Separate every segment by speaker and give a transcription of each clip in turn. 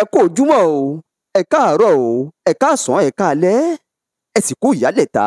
Speaker 1: Ẹ kú ojúmọ́ o, ẹ káàárọ̀ o, ẹ káàsán, ẹ káalẹ́, ẹ sì kú ìyálẹ̀ta.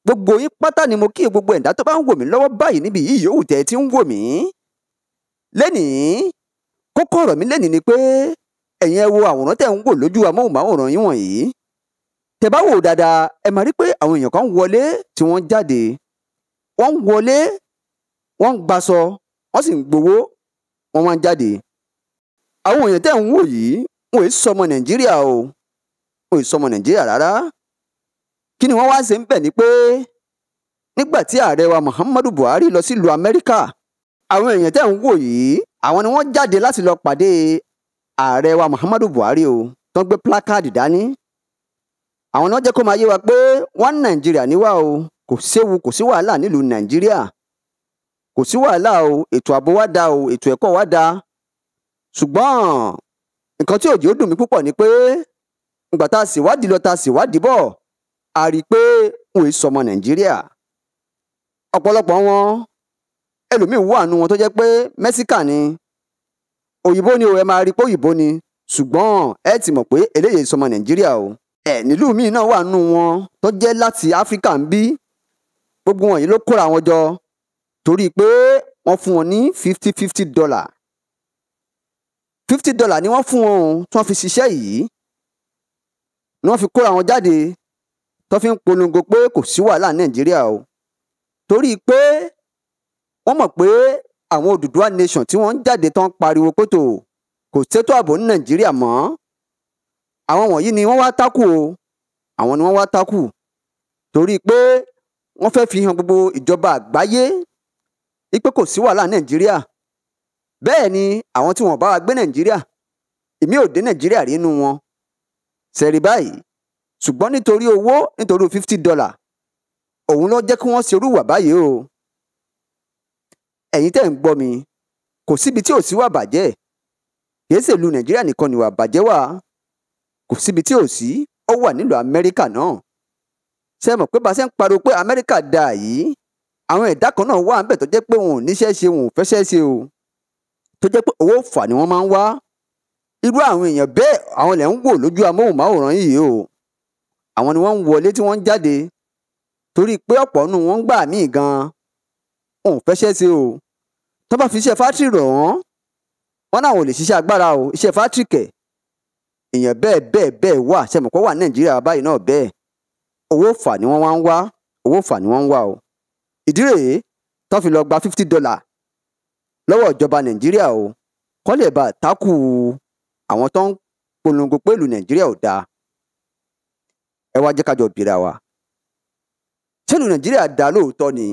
Speaker 1: Gbogbo yín pátá ni mo kí gbogbo ẹ̀dá tó bá ń wò mí lọ́wọ́ báyìí níbi yìí yòówù tẹ́ ẹ ti ń wò mí. Lẹ́nìí, kókó ọ̀rọ̀ mi lẹ́nìí ni pé ẹ̀yin ẹ wo àwòrán tẹ́ ń wò lójú amóhùnmáwòrán yín wọ̀nyí. Tẹ́ bá wò dáadáa, ẹ máa rí pé àwọn èèyàn kan ń wọlé tí wọ́n ń jáde. Wọ́n ń wọlé, wọ́n ń gbaṣọ, wọ́n sì ń gbowó, wọ́n wá ń jáde. Àwọn èèyàn tẹ́ ń wò yìí, wọn ò sọmọ Nàìjíríà o, wọn ò sọmọ Nàìjíríà rárá. Kí ni wọ́n wá ṣe ń bẹ̀ ni pé nígbà tí ààrẹ wa Muhammadu Buhari lọ sílùú Amẹ́ríkà, àwọn èèyàn tẹ́ ń wò yìí, àwọn ni wọ́n jáde láti lọ pàdé ààrẹ wa Muhammadu Buhari o, tó ń gbé plákáàdì dání. Àwọn náà jẹ́ kó máa yé wa pé wọ́n Nàìjíríà níwá o, kò séwu, kò sí wàhálà nílùú Nàìjíríà, kò sí wàhálà o, ètò ààbò wa dáa o, ètò ẹ̀kọ́ wa dáa. Ṣùgbọ́n nǹkan tí òjò dùn mí púpọ̀ ni pé ìgbà tá a ṣèwádìí lọ tá a ṣèwádìí bọ̀, a rí i pé wọn ò sọmọ Nàìjíríà. Ọ̀pọ̀lọpọ̀ wọn, ẹlòmíín wà nù wọn tó jẹ́ pé Mẹ́síkà ni, òyìnbó ni o, ẹ máa rí i pé òyìnbó ni, ṣùgbọ́n ẹ ti mọ̀ pé eléyìí sọmọ Nàìjíríà o. Ẹ nílùú míì náà wà nù wọn tó jẹ́ láti Áfíríkà ń bí. Gbogbo wọn yìí ló kóra wọn jọ torí pé wọ́n fún wọn ní $50. $50 ni wọ́n fún wọn o, tí wọ́n fi ṣiṣẹ́ yìí ni wọ́n fi kóra wọn jáde tó fi ń polongo pé kò sí wàhálà Nàìjíríà o, torí pé wọ́n mọ̀ pé àwọn Odùduwà nation tí wọ́n ń jáde tán pariwo pé tó kò sétò ààbò ní Nàìjíríà mọ́. Àwọn wọ̀nyí ni wọ́n wá tákù o, àwọn ni wọ́n wá tákù torí pé wọ́n fẹ́ fi hàn gbogbo ìjọba àgbáyé wípé kò sí wàhálà Nàìjíríà. Bẹ́ẹ̀ ni àwọn tí wọ́n bá wa gbé Nàìjíríà, èmi ò dé Nàìjíríà rí inú wọn sẹ́rí báyìí. Ṣùgbọ́n nítorí owó, nítorí $50, òun ló jẹ́ kí wọ́n ṣerú wà báyìí o. Ẹ̀yin tẹ́ ń gbọ́ mi, kò síbi tí ò sí wà bàjẹ́. Kìí ṣèlú Nàìjíríà nìkan ni wà bàjẹ́ wà, kò síbi tí ò sí, ó wà nílùú Amẹ́ríkà náà. Ṣé mọ̀ pé bá a ṣe ń pariwo pé Amẹ́ríkà dáa yìí, àwọn ẹ̀dá kan náà wà níbẹ̀ tó jẹ́ pé wọn ò níṣẹ́ ṣe, wọn ò fẹ́ṣẹ́ ṣe o, tó jẹ́ pé owó fà ni wọ́n máa ń wá. Irú àwọn èèyàn bẹ́ẹ̀ àwọn lẹ̀ ń wò lójú amóhùnmáwòrán yìí o. Àwọn ni wọ́n ń wọlé tí wọ́n ń jáde torí pé ọ̀pọ̀ nù wọ́n ń gbà míì gan-an, wọn ò fẹ́ṣẹ́ ṣe o. Tó bá fi iṣẹ́ fátìrì rọ̀ wọ́n, wọ́n náà ò lè ṣiṣẹ́ agbára o, iṣẹ́ fátìrì kẹ̀. Èèyàn bẹ́ẹ̀ bẹ́ẹ̀ bẹ́ẹ̀ wà, ṣe mọ̀ pé wà Nàìjíríà báyìí náà bẹ́ẹ̀. Owó fà ni wọ́n wá ń wá, owó fà ni wọ́n ń wá o. Ìdí rèé tó fi lọ gba $50 lọ́wọ́ ìjọba Nàìjíríà o, kó lè bá tákù àwọn tó ń polongo pé ìlú Nàìjíríà ò dáa. Ẹ wá jẹ́ ká jọ bìrà wa. Ṣé ìlú Nàìjíríà dáa lóòótọ́ ni?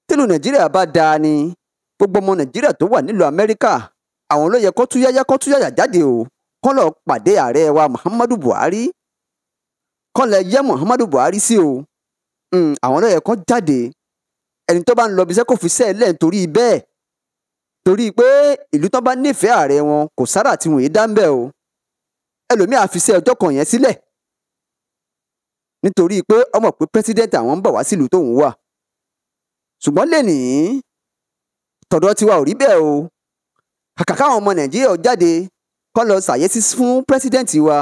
Speaker 1: Tí ìlú Nàìjíríà bá dáa ni, gbogbo ọmọ Nàìjíríà tó wà nílùú Amẹ́ríkà, àwọn ló yẹ kó túyáyá kó túyáyà jáde o, kó lọ pàdé ààrẹ wa Muhammadu Buhari, kó lọ yẹ Muhammadu Buhari sí o. Àwọn ló yẹ kó jáde. Ẹni tó bá ń lọ ibiṣẹ́ kò fi sẹ́ẹ̀ lẹ̀ nítorí bẹ́ẹ̀, torí pé ìlú tó bá nífẹ̀ẹ́ ààrẹ wọn kò sára tí wọ́n yé dá ń bẹ̀ o. Ẹlòmíà fi iṣẹ́ ọjọ́ kan yẹn sílẹ̀ nítorí pé ó mọ̀ pé pírẹsidẹ́ǹtì àwọn ń bọ̀ wá sílùú tóun wà. Ṣùgbọ́n lẹ́nìí tọ̀dọ̀ tiwa ò rí bẹ́ẹ̀ o. Kàkà káwọn ọmọ Nàìjíríà jáde kó lọ ṣàyẹ́sí fún pírẹsidẹ́ǹtì wa,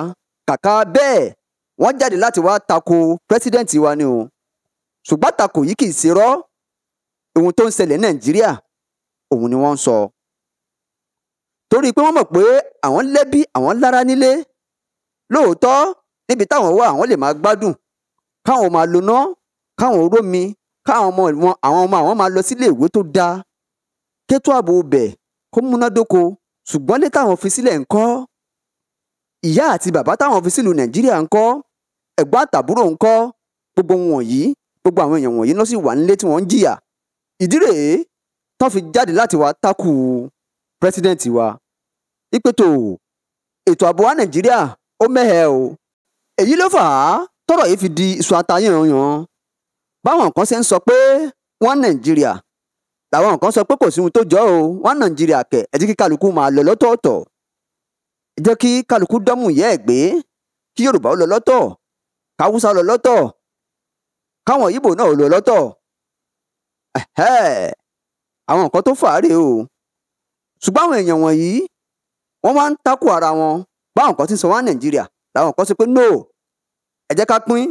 Speaker 1: kàkà bẹ́ẹ̀ wọ́n jáde láti wá tako pírẹsidẹ́ǹtì wa ni o. Ṣùgbọ́n tako yìí kì í ṣe rọ́, ohun tó ń ṣẹlẹ̀ Nàìjíríà òun ni wọ́n ń sọ. Torí pé wọ́n mọ̀ pé àwọn lẹ́bí, àwọn lára nílé. Lóòótọ́ níbi táwọn wà àwọn lè máa gbádùn, káwọn máa loná, káwọn rómi, káwọn ọmọ wọn, àwọn ọmọ àwọn máa lọ sílé ìwé tó dáa, kétó ààbò bẹ̀ kó múnádóko. Ṣùgbọ́n lé táwọn fi sílẹ̀ ńkọ́, ìyá àti bàbá táwọn fi sílùú Nàìjíríà ńkọ́, ẹ̀gbọ́n àtàbúrò ńkọ́, gbogbo wọ̀nyí, gbogbo àwọn èèyàn wọ̀nyí ló sì wà nílé tí wọ́n ń jìyà. Ìdí rèé tó fi jáde láti wá tákù pírẹsidẹ́ǹtì wa ìpètò ètò ààbò wa Nàìjíríà ó mẹ́hẹ̀ o. Èyí ló fà á tọ́rọ̀ yìí fi di iṣu atayànyàn. Báwọn kan ṣe ń sọ pé wọ́n Nàìjíríà, làwọn kan sọ pé kò sí ohun tó jọ o, wọ́n Nàìjíríà kẹ̀, ẹ jẹ́ kí kálukú máa lọ lọ́tọ̀ọ̀tọ̀, ẹ jẹ́ kí kálukú dọ́mù yẹ́ ẹ̀ gbé, kí Yorùbá ó lọ lọ́tọ̀, káwúsá lọ lọ́tọ̀, Káwọn Ìgbò náà lọ lọ́tọ̀. Àwọn nǹkan tó fà á rèé o. Ṣùgbọ́n àwọn èèyàn wọ̀nyí wọ́n máa ń takò ara wọn. Báwọn kan ti sọ wá Nàìjíríà, làwọn kan sọ pé no, ẹ jẹ́ ká pín.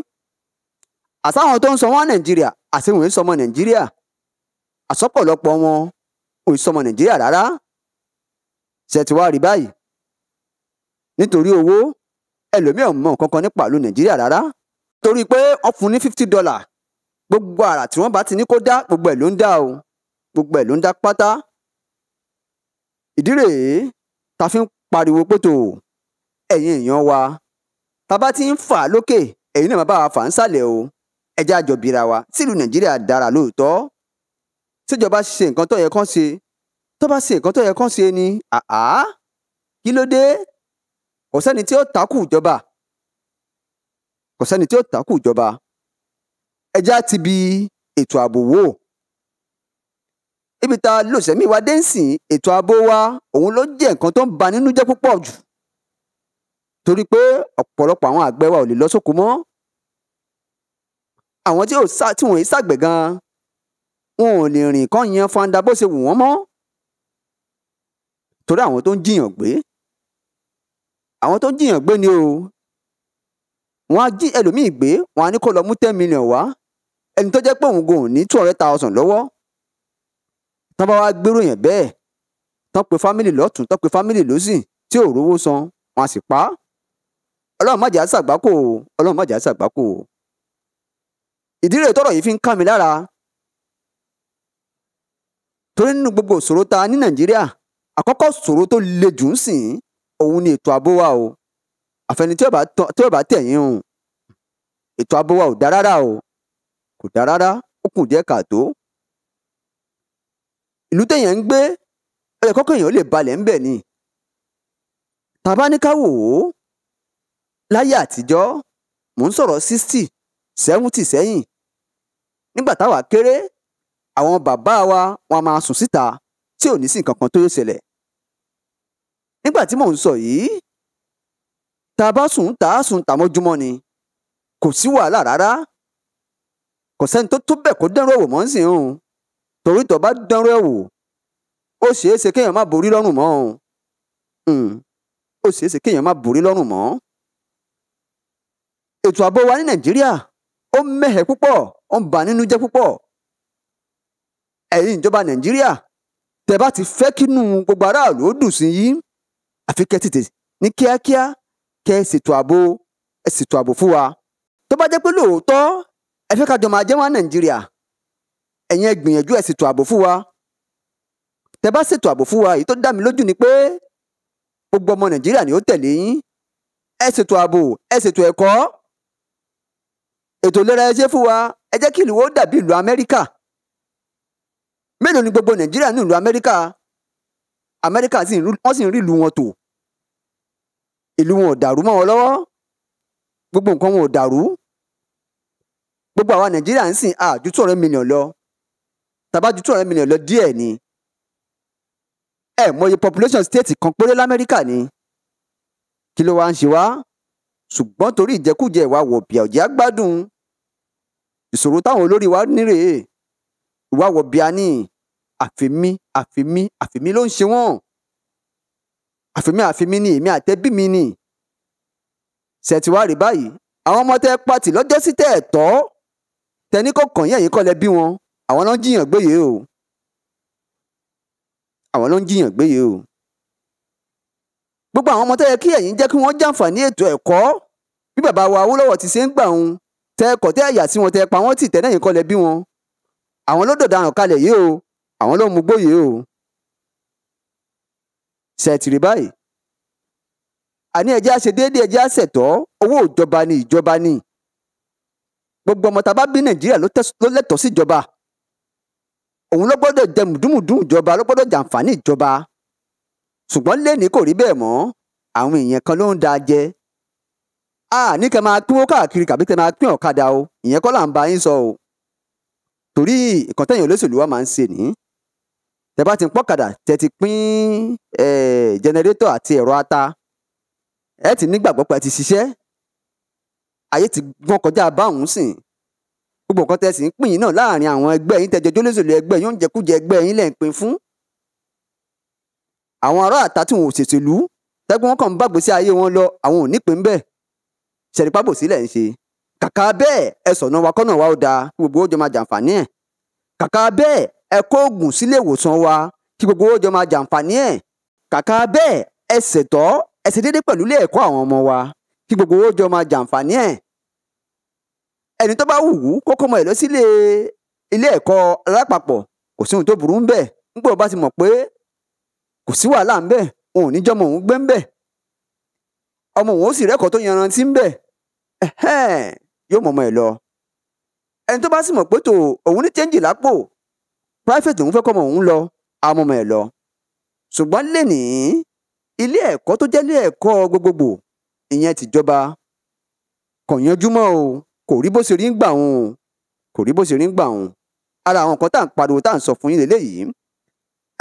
Speaker 1: Àsáwọn tó ń sọ wá Nàìjíríà, àti wọn ò sọmọ Nàìjíríà. Àsọpọ̀lọpọ̀ wọn ò sọmọ Nàìjíríà rárá. Ṣé ti wá rí báyìí? Nítorí owó, ẹlòmíràn mọ nǹkan kan nípa ìlú Nàìjíríà rárá. Torí pé wọ́n fún ní $50, gbogbo àrà tí wọ́n bá ti ní kó dá, gbogbo ẹ̀ ló ń dá o. Gbogbo ẹ̀ ló ń dá pátá. Ìdí rèé ta fi ń pariwo pé tó ẹ̀yin èèyàn wa, ta bá ti ń fà lókè, ẹ̀yin náà máa bá wa fà ń sàlẹ̀ o. Ẹ jẹ́ àjọ bira wa, sílùú Nàìjíríà dára lóòótọ́. Síjọba ṣe nǹkan tó yẹ kán ṣe, tó bá ṣe nǹkan tó yẹ kán ṣe ni, àá, kí ló dé? Kò sẹ́ni tí ó takù ìjọba. Kò sẹ́ni tí ó takù ìjọba. Ẹ jẹ́ á ti bi ètò ààbò wò. Ibi tá a lò sẹ́mi wa dé ń sìn, ètò ààbò wa òun ló jẹ́ nǹkan tó ń ba nínú jẹ́ púpọ̀ jù. Torí pé ọ̀pọ̀lọpọ̀ àwọn àgbẹ̀ wa ò lè lọ sóko mọ́. Àwọn tí wọ́n yìí ṣàgbẹ̀ gan-an, wọn ò lè rìn kán yan fanda bó ṣe wù wọ́n mọ́. Torí àwọn tó ń jiyàn gbé. Àwọn tó ń jiyàn gbé ni o. Wọ́n á jí ẹlòmíì gbé, wọ́n á ní kó lọ mú 10 million wá. Ẹni tó jẹ́ pé òun gò ní 200,000 lọ́wọ́. Tán bá wá gbérò yẹn bẹ́ẹ̀, tán pe fámìlì lọ́tùn, tán pe fámìlì lósì tí ò rówó san, wọ́n á sì pa á. Ọlọ́run má jẹ́ á ṣàgbákò o, Ọlọ́run má jẹ́ á ṣàgbákò o. Ìdí rèé tọ́rọ̀ yìí fi ń ká mi lára. Torí nínú gbogbo ìṣòro ta ní Nàìjíríà, àkọ́kọ́ ìṣòro tó le jù ń sìn, òun ni ètò ààbò wa o. Àfẹni tí ó bá tẹ̀yìn o. Ètò ààbò wa ò dá rárá o. Kò dá rárá, ó kù díẹ̀ káàtó. Ìlú téèyàn ń gbé, ó yẹ kọ́kọ́ èèyàn lè balẹ̀ ńbẹ̀ ni. Tá bá ní ká wò ó, láyé àtijọ́, mò ń sọ̀rọ̀ 60, 70 sẹ́yìn. Nígbà táwa kéré, àwọn bàbá wa wọ́n á máa sùn síta tí ò ní sí nǹkan kan tó yóò ṣẹlẹ̀. Nígbà tí mò ń sọ yìí, tá bá sùn tá a sùn tà mọ́júmọ́ ni. Kò sí wàhálà rárá. Kò sẹ́ni tó tó bẹ̀ kó dánrú ẹ̀wò mọ́ ń sìn o. Torí tó bá dánrú ẹ̀wò, ó ṣeé ṣe kéèyàn má borí lọ́rùn mọ́ o. Ó ṣeé ṣe kéèyàn má borí lọ́rùn mọ́. Ètò ààbò wa ní Nàìjíríà ó mẹ́hẹ̀ púpọ̀, ó ń bà nínú jẹ́ púpọ̀. Ẹ̀yin ìjọba Nàìjíríà, tẹ́ bá ti fẹ́ kínú gbogbo aráàlú ó dùn sí yín, àfi kẹ́ tètè ní kíákíá kẹ́ ẹ ṣètò ààbò fún wa. Tó bá jẹ́ pé lóòótọ́ ẹ fẹ́ ká jọ máa jẹ́ wá Nàìjíríà, ẹ̀yin ẹ gbìyànjú ẹ ṣètò ààbò fún wa. Tẹ́ bá ṣètò ààbò fún wa, èyí tó dá mi lójú ni pé gbogbo ọmọ Nàìjíríà ni ó tẹ̀lé yín. Ẹ ṣètò ààbò, ẹ ṣètò ẹ̀kọ́, ètò ìlera ẹ ṣe fún wa. Ẹ jẹ́ kí ìlú wo dàbí ìlú Amẹ́ríkà. Mélòó ni gbogbo Nàìjíríà ní ìlú Amẹ́ríkà? Amẹ́ríkà wọ́n sì ń rí ìlú wọn tò. Ìlú wọn ò dàrú mọ́ wọn lọ́wọ́. Gbogbo nǹkan wọn ò dàrú. Gbogbo àwa Nàìjíríà ń sìn á ju 200 million lọ. Tá bá ju 200 million lọ díẹ̀ ni. Ẹ mọye population state kan péré l'Amẹ́ríkà ni. Kí ló wá ń ṣe wá? Ṣùgbọ́n torí ìjẹkújẹ ìwà wọ̀bìà ò jẹ́ á gbádùn. Ìṣòro táwọn olórí wa ní rèé. Ìwà wọ̀bìà ni. Àfimí, àfimí, àfimí ló ń ṣe wọ́n. Àfimí, àfimí ni èmi àtẹbí mi ni. Ṣé ti wá rí báyìí? Àwọn ọmọ tẹ pàtì lọ́jọ́ sí tẹ́ ẹ̀ tọ́. Tẹni kò kàn yín, ẹ̀yin kọ́ lẹ bí wọn. Àwọn ló ń jiyàn gbéyè o. Àwọn ló ń jiyàn gbéyè o. Gbogbo àwọn ọmọ tẹ́ yẹ kí ẹ̀yin jẹ́ kí wọ́n jàǹfààní ètò ẹ̀kọ́. Bí bàbá wa Awólọ́wọ̀ ti ṣe ń gbà òun, tẹ́ ẹ̀kọ́ tẹ́ ẹ̀yà sí wọn, tẹ́ pa wọ́n tì, tẹ́ lẹ́yìn kọ́ lẹ bí wọn. Àwọn ló dọ̀daràn kalẹ̀ yìí o. Àwọn ló mú gbóyè o. Ṣé ti rí báyìí? Àní ẹ jẹ́ á ṣe déédéé, ẹ jẹ́ á ṣẹ̀tọ́. Owó ìjọba ni ìjọba ni. Gbogbo ọmọ tá bá bí Nàìjíríà ló lẹ́tọ̀ọ́ sí ìjọba. Òun ló gbọ́dọ̀ jẹ mùdúmùdú ìjọba, ló gbọ́dọ̀ jàǹfààní ìjọba. Ṣùgbọ́n lẹ́ni kò rí bẹ́ẹ̀ mọ́. Àwọn èèyàn kan ló ń da jẹ. A ní kẹ́ máa pínwó káàkiri kàbí kẹ́ máa pín ọ̀kadà o. Ìyẹn kọ́ là ń bá yín sọ o. Torí ìkan tẹ̀yìn olóṣèlú wa máa ń ṣe ní. Tẹ́ bá ti ń pọ́kadà, tẹ́ ti pín jẹnẹrétọ̀ àti ẹ̀rọ ata. Ẹ ti nígbàgbọ́ pé ẹ ti ṣiṣẹ́. Ayé ti gbọ́n kọjá báhùn sìn. Gbogbo nǹkan tẹ́ sì ń pín yín náà láàrin àwọn ẹgbẹ́ yín tẹ́jọ jólóṣèlú ẹgbẹ́ yín, oúnjẹ kújẹ ẹgbẹ́ yín lẹ́ ń pín fún. Àwọn ará àta tí wọn ò ṣèṣèlú tẹ́gbọ́n wọn kàn ń bàgbé sí ayé wọn lọ, àwọn ò nípìn bẹ́ẹ̀. Ṣẹ̀rípàbò sílẹ̀ ń ṣe. Kàkà bẹ́ẹ̀ ẹ sọ̀nà wa kọ́nà wa ó dáa kí gbogbo ó jọ máa jàǹfààní ẹ̀. Kàkà bẹ́ẹ̀ ẹ kó oògùn sílé ìwòsàn wa kí gbogbo ó jọ máa jàǹfààní ẹ̀. Kàkà bẹ́ẹ̀ ẹ ṣètọ́ ẹ ṣe déédéé pẹ̀lú ilé ẹ̀kọ́ àwọn ọmọ wa kí gbogbo ó jọ máa jàǹfààní ẹ̀. Ẹni tó bá wù ú kó kọ́mọ ẹ̀ lọ sílé ilé ẹ̀kọ́ alápapọ̀, kò sí ohun tó burú ń bẹ̀. Nígbà tó bá ti mọ̀ pé kò sí wàhálà ń bẹ̀, òun ò ní jọ́mọ òun gbé ń bẹ̀, ọmọ òun ó sì rẹ́kọ̀ọ́ tó yanrantí ń bẹ̀, yóò mọ̀ ọmọ ẹ̀ lọ. Ẹni tó bá sì mọ̀ pé tó òun ní chẹ́ńjì lápò, private òun fẹ́ kọ́mọ òun lọ, á mọ̀ ọmọ ẹ̀ lọ. Ṣùgbọ́n lénìí, ilé ẹ̀kọ́ tó jẹ́ ilé ẹ̀kọ́ gbogbogbò, ìyẹn tìjọba, kò yanjú mọ́ o, kò rí bó ṣe rí ń gbà òun o, kò rí bó ṣe rí ń gbà òun. Ara àwọn nǹkan tá à ń pariwo tá à ń sọ fún yín lélẹ́yìí.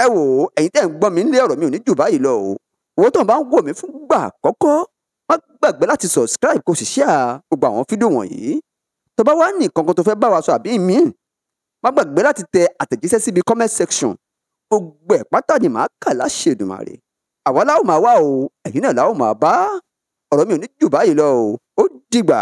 Speaker 1: Ẹ wò ó, ẹ̀yin tẹ́ ń gbọ́ mi nílé, ọ̀rọ̀ mi ò ní jù báyìí lọ o. Owó tó ń bá ń wò mí fún gbà àkọ́kọ́, má gbàgbé láti subscribe kó sì share gbogbo àwọn fídíò wọ̀nyí. Tó bá wá ní nǹkan kan tó fẹ́ bá wa sọ àbí míì, má gbàgbé láti tẹ àtẹ̀jíṣẹ́ síbi comment section. Gbogbo ẹ̀ pátá ni màá kà láṣẹ Èdùmàrè. Àwa la ó máa wá o, ẹ̀yin náà la ó máa bá. Ọ̀rọ̀ mi ò ní jù báyìí lọ o. Ó dìgbà.